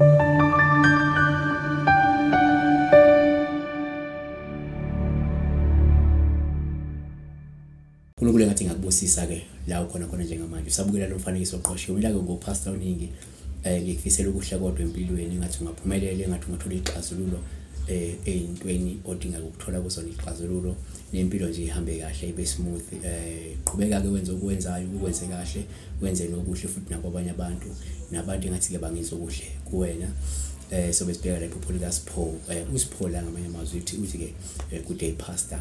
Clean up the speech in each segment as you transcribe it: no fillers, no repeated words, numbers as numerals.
uNkulunkulu engathi ngakubusisa ke la ukhona khona njengamanje usabukela lo mfanekiso oqoshiwe. Mina ke ngoPastor Uningi, ngikufisela ukuhle kodwa empilweni, engathi ungaphumelela, engathi ungathola ixazululo eyintweni odinga ukuthola kuzona ixazululo, nempilo nje ihambe kahle, ibe smooth. Qhubeka ke wenze okwenzayo, ukwenze kahle, wenze nokuhle futhi nakwabanye abantu, nabantu engathi ke bangizwe okuhle kuwena. So besibheka lapho iphupho likaSipho. USipho la ngamanye amazwi uthi ke, "Good day, Pastor.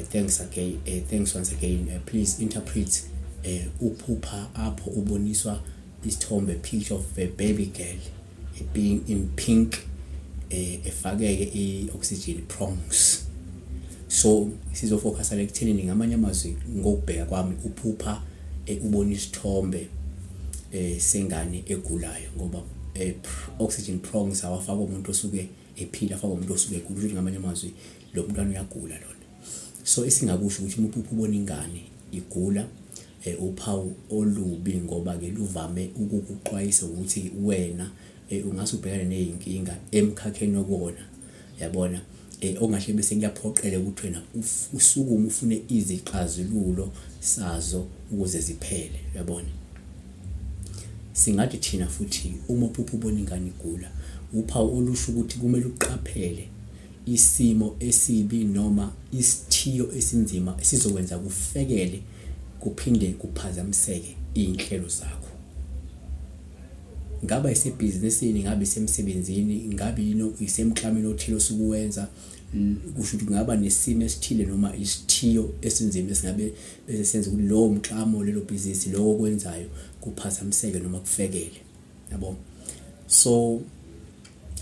Thanks again, thanks once again. Please interpret uphupha apho uboniswa isithombe, picture of a baby girl being in pink, efakeke i-oxygen prongs." So sizofocusa la ekuthenini, ngamanye amazwi, ngokubheka kwami, uphupha ubona isithombe sengane egulayo, ngoba oxygen prongs awafaka umuntu osuke ephila, afaka umuntu osuke egula. Ukuthi ngamanye amazwi lo mntwana uyagula lona. So esingakusho ukuthi uma uphupha ubona ingane igula, uphawu olubi, ngoba ke luvame ukukuxwayisa ukuthi wena ungase ubhekane nezinkinga emkhakheni okuwona, yabona, ongahle bese kuyaphoqela ukuthi wena usukume ufune izixazululo sazo ukuze ziphele, yabona. Singathi thina futhi uma uphupha ubona ingane igula, uphawu olusho ukuthi kumele uqaphele isimo esibi noma isithiyo esinzima esizokwenza kufekele kuphinde kuphazamiseke iy'nhlelo zakho, ngaba isebhizinisini, ngabe isemsebenzini, ngabe isemklameni othile osuke. Kusho ukuthi kungaba nesimo esithile noma isithiyo esinzima esingabe bese senza ukuthi lowo mklamo, lelo bhizinisi, lokho okwenzayo kuphazamiseke noma kufekele, yabo. So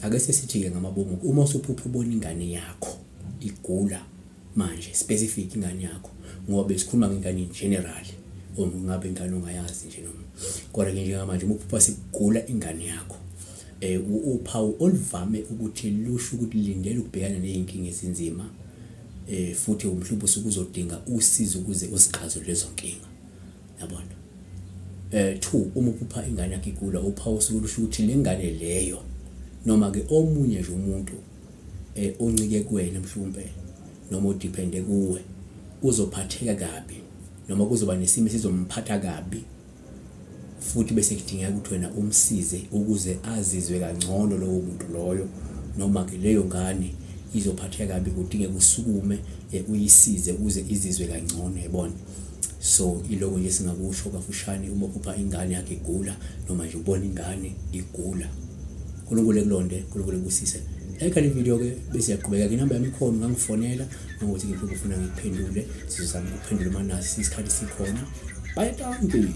ake sesithi-ke ngamabomu, uma usuphupha ubona ingane yakho igula manje, specific ingane yakho, ngoba besikhuluma ngengane in general, or ngabe ingane ongayazi nje noma, kodwa-ke njengamanje uma uphupha sekugula ingane yakho, uphawu oluvame ukuthi lusho ukuthi lindela ukubhekana ney'nkinga ezinzima, futhi mhlawumbe usuke uzodinga usizo ukuze uzixazulule lezo nkinga, yabona. Two, uma uphupha ingane yakho igula, uphawu osuke lusho ukuthi le ngane leyo noma ke omunye nje umuntu oncike kuwena mhlawumbe noma odepende kuwe uzophatheka kabi, noma kuzoba nesimo esizomphatha kabi, futhi bese kudingeka ukuthi wena umsize ukuze azizwe kangcono lowo muntu loyo, noma ke leyo ngane izophatheka kabi, kudingeka usukume uyisize ukuze izizwe kangcono, yabona. So iloko nje singakusho kafushane uma uphupha ingane yakho igula noma nje ubona ingane igula. uNkulunkulu ekulonde, uNkulunkulu ebusise. Like le video ke bese yaqhubeka ke. Inamba yami ikhona, ungangifonela ngokuthi ngifuna ngikuphendule. Sizozama ukuphendula uma nasi isikhathi sikhona. Bye, dankie.